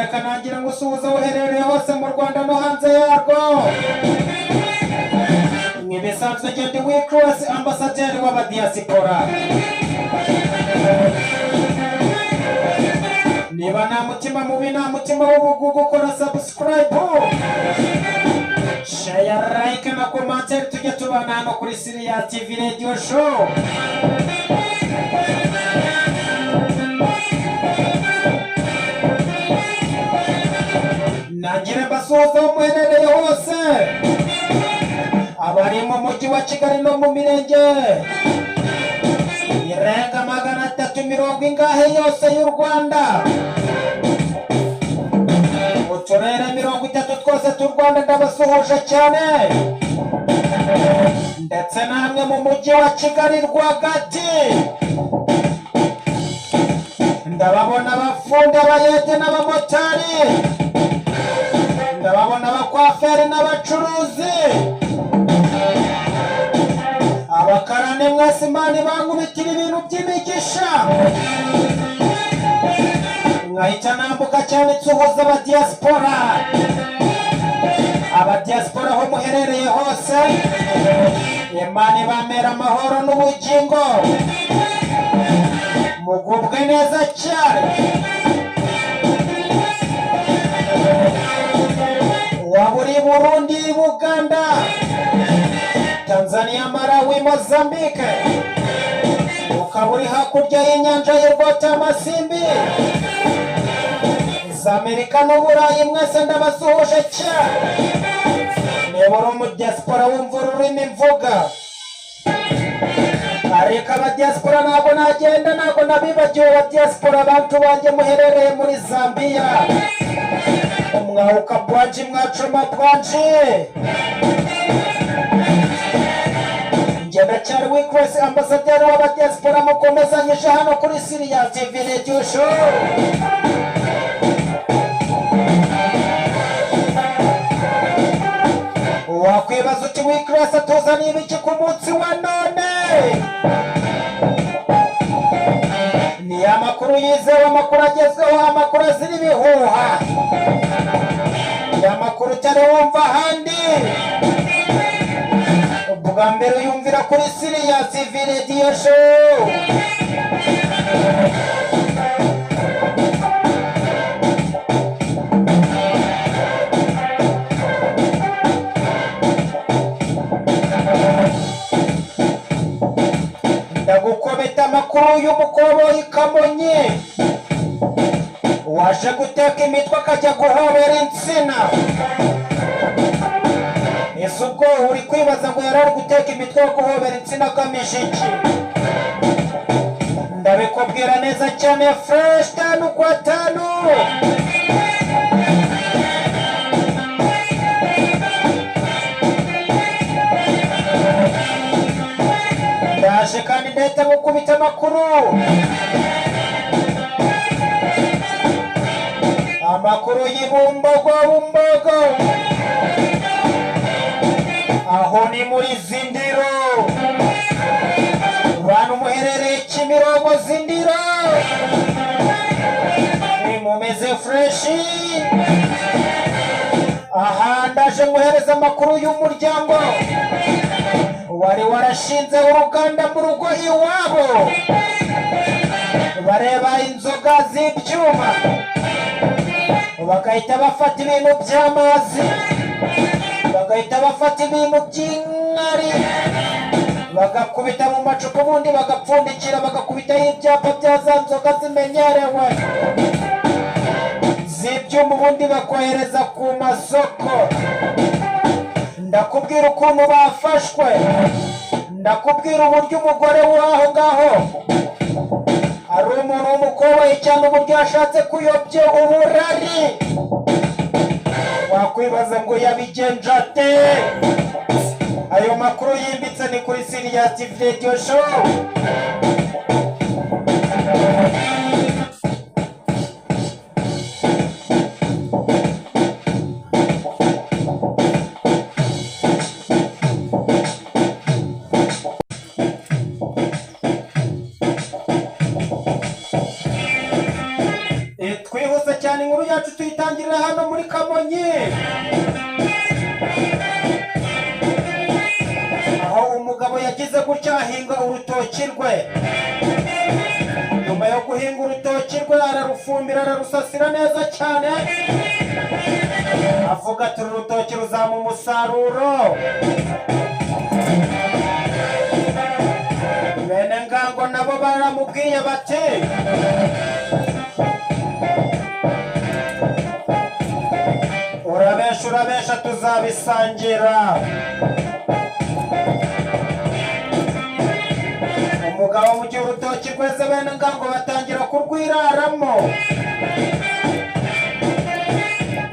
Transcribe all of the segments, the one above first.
Reka nangira ngo usuhuze aho uherereye hose mu Rwanda no hanze yarwo. Nk'ibisanzwe, genda wikrosi, ambasaderi w'abadiyasipora. Niba nta mutima mubi, nta mutima w'ubugugu, ukora subscribe, share, like na commentaire, tujye tubana hano kuri Siriya TV Radio Show. Nangire mbasuhuza aho muherereye hose, abari mu mujyi wa Kigali no mu mirenge irenga 300 ingahe yose y'u Rwanda, uturere 30 twose tw'u Rwanda, ndabasuhuje cyane, ndetse namwe mu mujyi wa Kigali rwagati. Ndababona abafundi, abayede n'abamotari, ndababona abakwaferi n'abacuruzi, abakarani mwese, Imana ibankubitira ibintu by'imigisha. Nkahita nambuka cyane nsuhuza abadiyasipora. Abadiyasipora aho muherereye hose, Imana ibamera amahoro n'ubugingo, mugubwe neza cyane. Waba uri Burundi, Buganda, Tanzania, Malawi, Mozambique, ukaba uri hakurya y'inyanja y'Urwotamasimbi, za Amerika n'Uburayi, mwese ndabasuhuje cyane. Niba uri umudiyasipora wumva ururimi mvuga, ariko abadiyasipora ntabwo nagenda, ntabwo nabibagiwe. Abadiyasipora, abantu banjye muherereye muri Zambiya, mwauka bwanji, mwacoma bwanji. Njye ndacyari Wikwesi, ambasaderi w'abadiyasipora, mukomezanyije hano kuri Siriya TV Radio Show. Wakwibaza uti: "Wikwesi atuzaniye ibiki ku munsi wa none?" Ni amakuru yizewe, amakuru agezweho, amakuru azira ibihuha, ni amakuru utari wumva ahandi. Ubwa mbere uyumvira kuri Siriya TV Radio Show. Ndagukubita amakuru y'umukoboyi Kamonyi waje guteka imitwe akajya guhobera insina. Ese ubwo uri kwibaza ngo yari ari guteka imitwe yo guhobera insina agamije iki? Ndabikubwira neza cyane, fresh, tanu kwa tanu. Ndaje kandi ndahita gukubita amakuru y'ibumbogo. Bumbogo aho ni muri Zindiro. Bantu muherereye Kimironko, Zindiro, nimumeze fresh. Aha ndaje muhereza amakuru y'umuryango wari warashinze uruganda mu rugo iwabo, bareba inzoga z'ibyuma, bagahita bafata ibintu by'amazi, bagahita bafata ibintu by'inkari, bagakubita mu macupa, ubundi bagapfundikira, bagakubitaho ibyapa bya za nzoga zimenyerewe z'ibyuma, ubundi bakohereza ku masoko. Ndakubwira ukuntu bafashwe, ndakubwira uburyo umugore w'aho ngaho ari umuntu w'umukoboyi cyane, uburyo yashatse kuyobya uburari. Wakwibaza ngo yabigenje ate? Ayo makuru yimbitse ni kuri Siriya TV Radio Show. Twihuse cyane, inkuru ya Yacu tuyitangirira hano muri Kamonyi, aho umugabo yagize gutya ahinga urutoki rwe. Nyuma yo guhinga urutoki rwe, ararufumbira, ararusasira neza cyane, avuga ati: "Uru rutoki ruzampa umusaruro." Bene ngango nabo baramubwiye bati: "Urabesha, urabesha, tuzabisangira." Umugabo mu gihe urutoki rweze, bene ngango batangira kurwiraramo.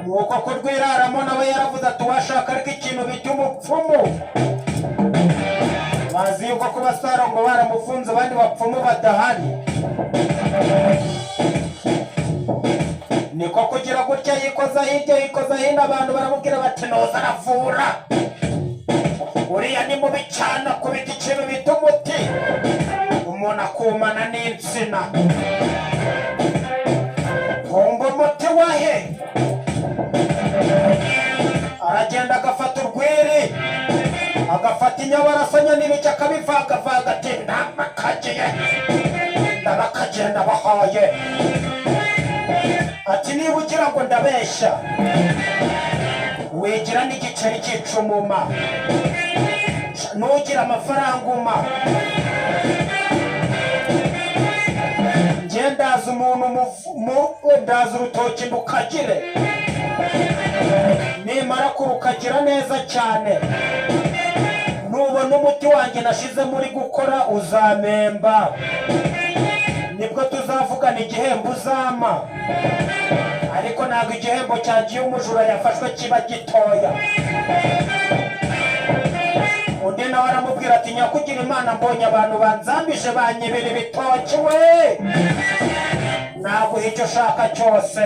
Nuko kurwiraramo, nawe yaravuze ati: "Uwashaka ariko ikintu bita umupfumu." Bazi yuko kuba Sarongo baramufunze, abandi bapfumu badahari. Niko kugira gutya yikoza hirya, yikoza hino, abantu baramubwira bati: "Noza aravura, uriya ni mubi cyane, akubita ikintu bita umuti, umuntu akumana n'insina." Kumva umuti wahe? Aragenda agafata urwiri, agafata inyabarasanya n'ibiki, akabivangavanga, ati: "Ndabakagiye, ndabakagiye, ndabahaye." Ati: "Niba ugira ngo ndabeshya, wigira n'igiceri cy'icumuma, nugira amafaranga uma njye ndaza umuntu ndaza urutoki ndukagire. Nimara kurukagira neza cyane, nubona umuti wanjye nashize muri gukora, uzamemba, nibwo tuzavugana igihembo uzampa. Ariko ntabwo igihembo cyanjye iyo umujura yafashwe kiba gitoya." Undi nawe aramubwira ati: "Nyakugira Imana, mbonye abantu banzambije, banyibira ibitoki we, naguha icyo ushaka cyose."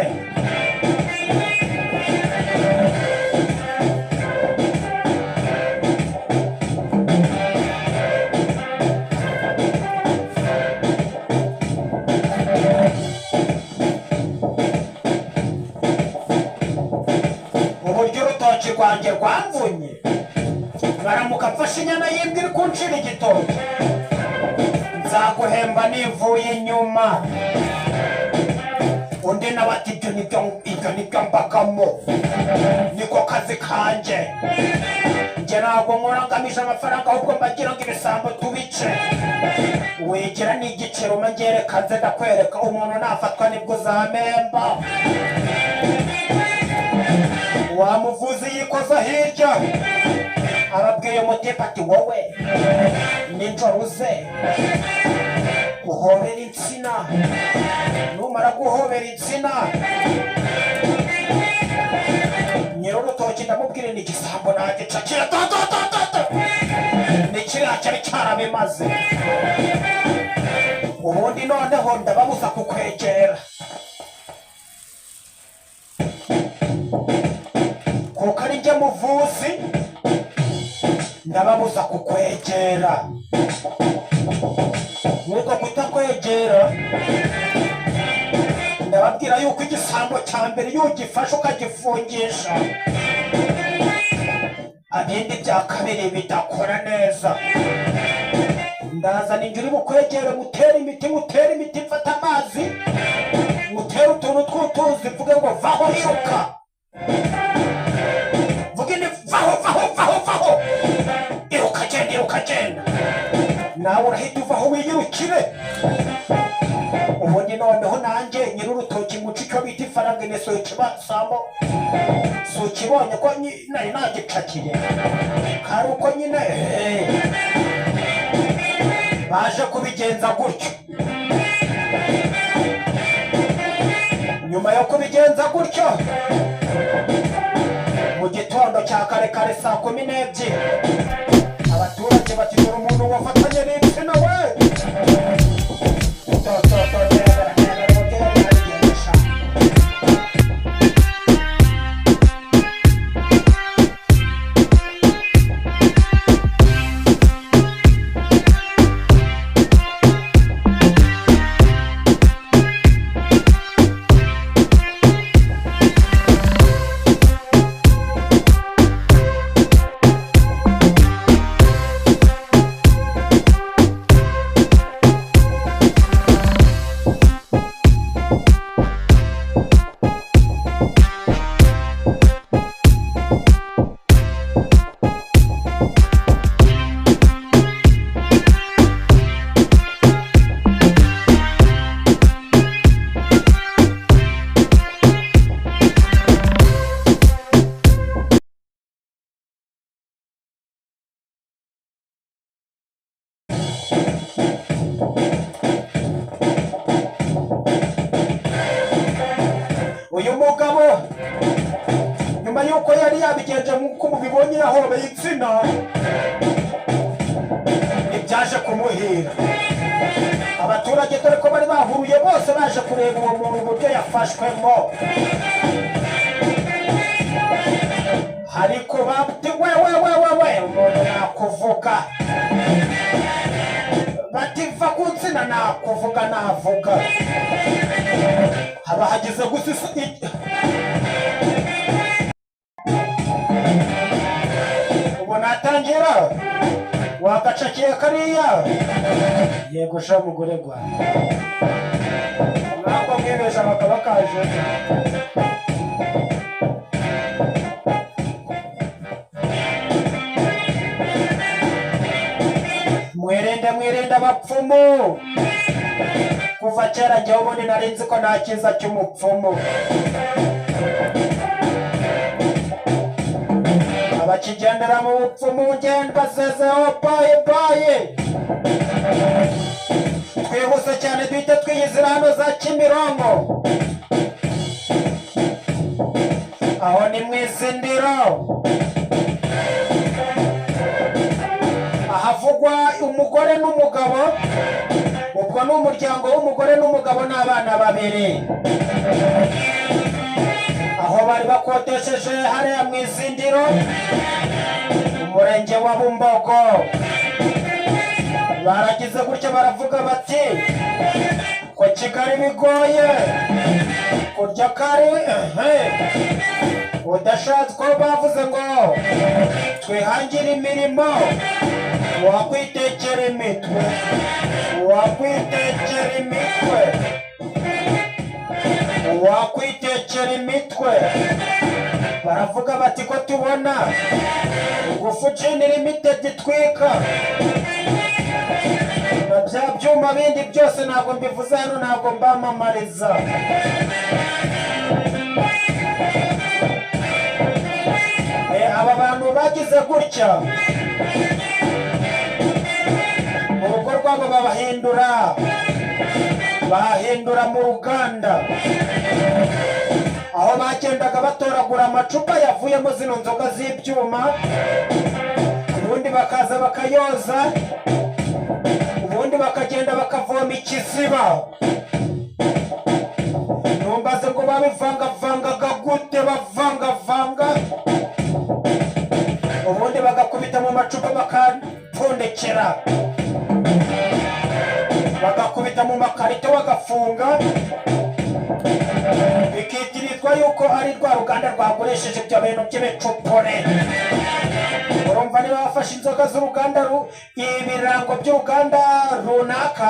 Uburyo urutoki rwanjye rwamvunye, baramuka mfashe inyana y'imbwa iri kuncira igitoki, nzaguhemba nivuye inyuma. Undi nawe ati: "Ibyo nibyo, ibyo nibyo mbagamo, niko kazi kanjye. Njye ntabwo nkora ngamije amafaranga, ahubwo mbagira ngo ibisambo tubice. Wigira n'igiciro umangereka nze ndakwereka, umuntu nafatwa nibwo uzamemba." Wa muvuzi yikoza hirya, ababwiye umutipe ati: "Wowe nijoro uze uhobera insina. Numara guhobera insina, nyir'urutoki ndamubwira ni igisambo nagicakira dododododo, ni kiriya cyari cyarabimaze. Ubundi noneho ndababuza kukwegera, kuko ari njye muvuzi, ndababuza kukwegera. Nk'uko kutakwegera, ndababwira yuko igisambo cya mbere iyo ugifashe ukagifungisha, abindi bya kabiri bidakora neza. Ndazana injyo uri bukwegere, mutere imiti, mutere imiti, mfate amazi mutere utuntu tw'utuzi, mvuge ngo vaho, iruka, mvuge ni vaho, vaho, vaho, vaho, iruka, genda, iruka, genda, nawe urahita uvaho wiyirukire. Ubundi noneho nanjye nyir'urutoki muca icyo bita ifaranga. Ineso ikibasambo si ukibonye ko nari nagicakiye kari uko nyine." Baje kubigenza gutyo. Nyuma yo kubigenza gutyo, mu gitondo cya kare kare saa 12, abaturage bati: "Dore umuntu wafatanye n'insina we." To, to, to, ndebera, ndebera uburyo yari yabigenje. Yuko yari yabigenje nk'uko mubibonye, yahobeye insina, ntibyaje kumuhira. Abaturage dore ko bari bahuruye bose baje kureba uwo muntu uburyo yafashwemo, ariko bati: "We we we we we, umuntu nakuvuga." Bati: "Va ku nsina, nakuvuga, navuga." Haba hagize gusa ubu natangira wagacakiye kariya. Yego sha, mugore gwa ntabwo mwibesha bakaba kaje. Mwirinde, mwirinde abapfumu. Kuva kera njyewe ubundi nari nzi ko nta cyiza cy'umupfumu. Abakigendera mu bupfumu ngenda basezeho, bye bye. Twihuse cyane, duhite twiyizira hano za Kimironko, aho ni mu Izindiro, ahavugwa umugore n'umugabo. Ubwo ni umuryango w'umugore n'umugabo n'abana babiri, aho bari bakodesheje hariya mu Izindiro, umurenge wa Bumbogo. Baragize gutya baravuga bati: "Ko Kigali bigoye kurya kari ehe udashatse ko bavuze ngo twihangire imirimo, wakwitekera imitwe, wakwitekera imitwe, wakwitekera imitwe." Baravuga bati: "Ko tubona Ingufu Gin Limited itwika na bya byuma bindi byose," ntabwo mbivuze hano, ntabwo mbamamariza. Aba bantu bagize gutya mu rugo rwabo babahindura, bahindura mu ruganda, aho bagendaga batoragura amacupa yavuyemo zino nzoga z'ibyuma, ubundi bakaza bakayoza, ubundi bakagenda bakavoma ikiziba. Numbaze ngo babivangavangaga gute? Bavangavanga, ubundi bagakubita mu macupa, bakapfundikira, bagakubita mu makarito, bagafunga, bikitirirwa yuko ari rwa ruganda rwakoresheje ibyo bintu by'ibicupure. Urumva niba bafashe inzoga z'uruganda, ibirango by'uruganda runaka,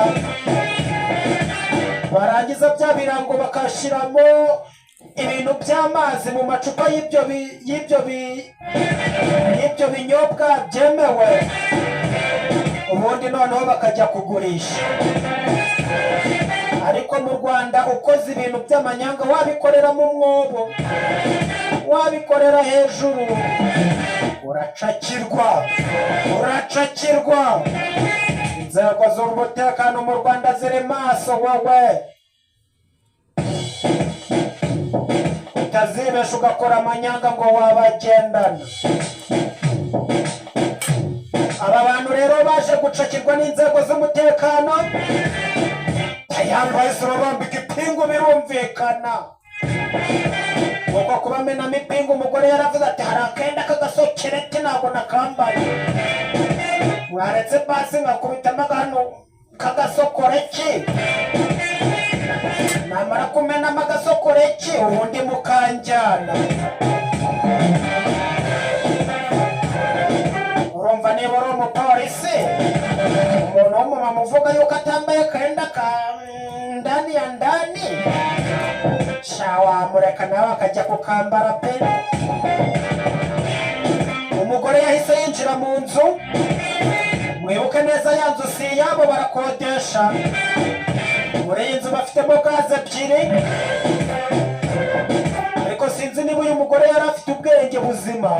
barangiza bya birango bakashyiramo ibintu by'amazi mu macupa y'ibyo binyobwa byemewe, ubundi noneho bakajya kugurisha. Ariko mu Rwanda ukoze ibintu by'amanyanga, wabikorera mu mwobo, wabikorera hejuru, uracakirwa, uracakirwa. Inzego z'umutekano mu Rwanda ziri maso. Wowe utazibesha ugakora amanyanga ngo wabagendana. Aba bantu rero baje gucakirwa n'inzego z'umutekano, tayari bahise babambika ipingu. Birumvikana ubwo kubamenamo ipingu, umugore yaravuze ati: "Hari akenda k'agasokereti ntabwo nakambaye, mwaretse basi nkakubitamo akantu k'agasokoreki, namara kumenamo agasokoreki ubundi mukanjyana." Urumva niba uri umupolisi, umuntu w'umumama uvuga yuko atambaye akenda ka ndani ya ndani, sha wamureka nawe akajya kukambara pe. Umugore yahise yinjira mu nzu. Mwibuke neza, ya nzu si iyabo, barakodesha. Muri iyi nzu bafitemo gaze ebyiri, ariko sinzi niba uyu mugore yari afite ubwenge buzima.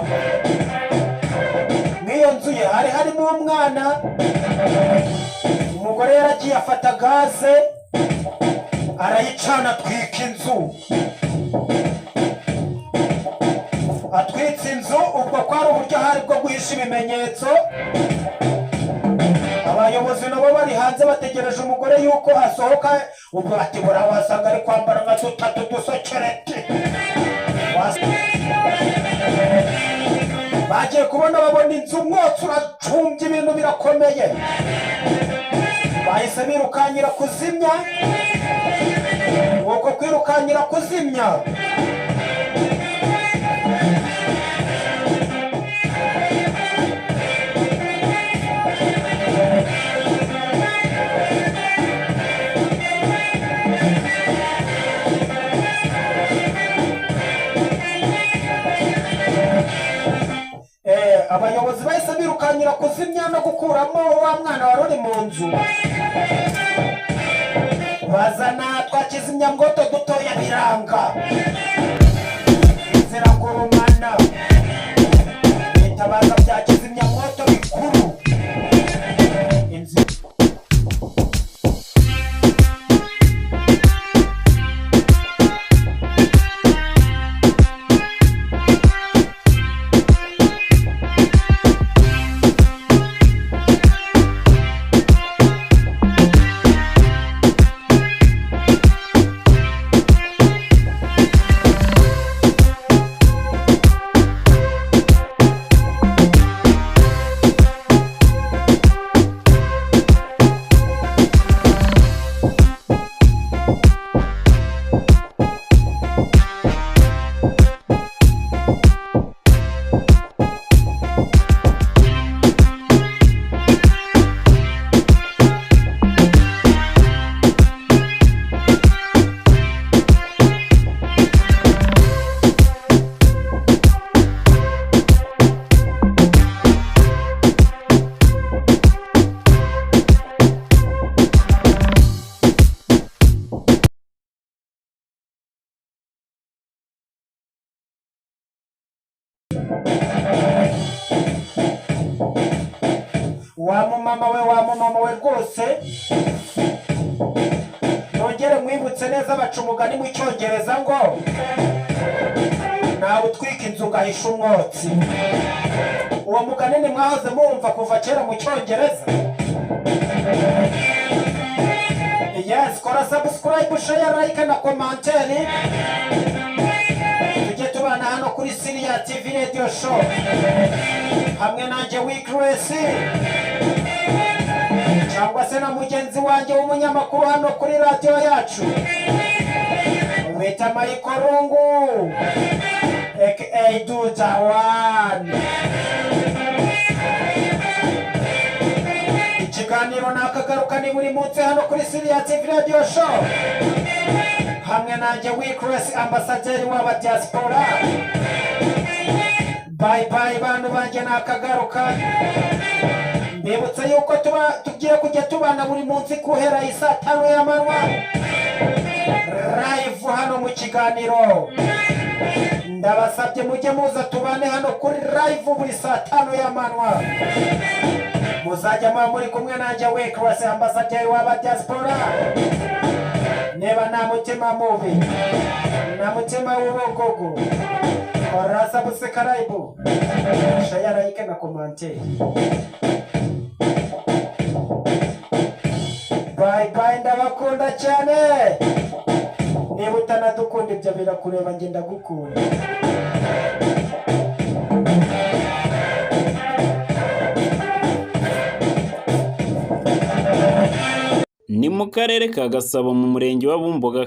Mw'iyo nzu ye hari harimo umwana. Umugore yaragiye afata gaze arayicana, atwika inzu. Atwitse inzu, ubwo kwari uburyo hari bwo guhisha ibimenyetso. Abayobozi nabo bari hanze bategereje umugore yuko asohoka. Ubwo bati: "Buriya wasanga ari kwambara nka dutatu dusokerete." Bagiye kubona babona inzu umwotsi uracumbye, ibintu birakomeye. Bahise birukankira kuzimya. Uko kwirukankira kuzimya, abayobozi bahise birukankira kuzimya no gukuramo wa mwana wari uri mu nzu. Bazana twa kizimyamwoto dutoya, biranga, ziragurumana. Bitabaza bya kizimyamwoto bikuru. Inzu wa mumama we, wa mumama we rwose, nongere mwibutse neza, baca umugani mu Cyongereza ngo ntawe utwika inzu ugahisha umwotsi. Uwo mugani ni mwahoze muwumva kuva kera mu Cyongereza. Yes, kora subscribe, share, like na commentaire, tujye tubana hano kuri Siriya TV Radio Show hamwe nanjye Wikiresi, cyangwa se na mugenzi wanjye w'umunyamakuru hano kuri radiyo yacu bita Mayikorungu aka Duta One. Ikiganiro nakagaruka ni buri munsi hano kuri Siriya TV Radio Show hamwe nanjye Wikiresi, ambasaderi w'aba diaspora. Bye bye, bantu banjye, nakagaruka. Mbibutsa yuko tuba tugiye kujya tubana buri munsi guhera isaa 5 y'amanywa live hano mu kiganiro. Ndabasabye mujye muza tubane hano kuri live buri saa 5 y'amanywa. Muzajya muba muri kumwe nanjye Wikirasi, ambasaderi w'aba diaspora. Niba nta mutima mubi, nta mutima w'ubugugu, kora subscribe, share, like na commentaire. Bye bye, ndabakunda cyane. Niba utanadukunda ibyo birakureba, njye ndagukunda. Ni mu Karere ka Gasabo, mu Murenge wa Bumbogo.